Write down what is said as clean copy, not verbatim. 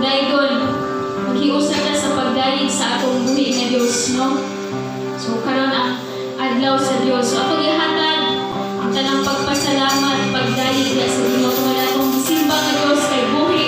Daygon. Maghiusa ta sa pagdayeg sa atong buhi nga Dios, no? So karon ang adlaw sa Dios. So atong ihatag ang tanang pagpasalamat, pagdayeg sa Ginoo tungod atong gisimba nga Dios kay buhi.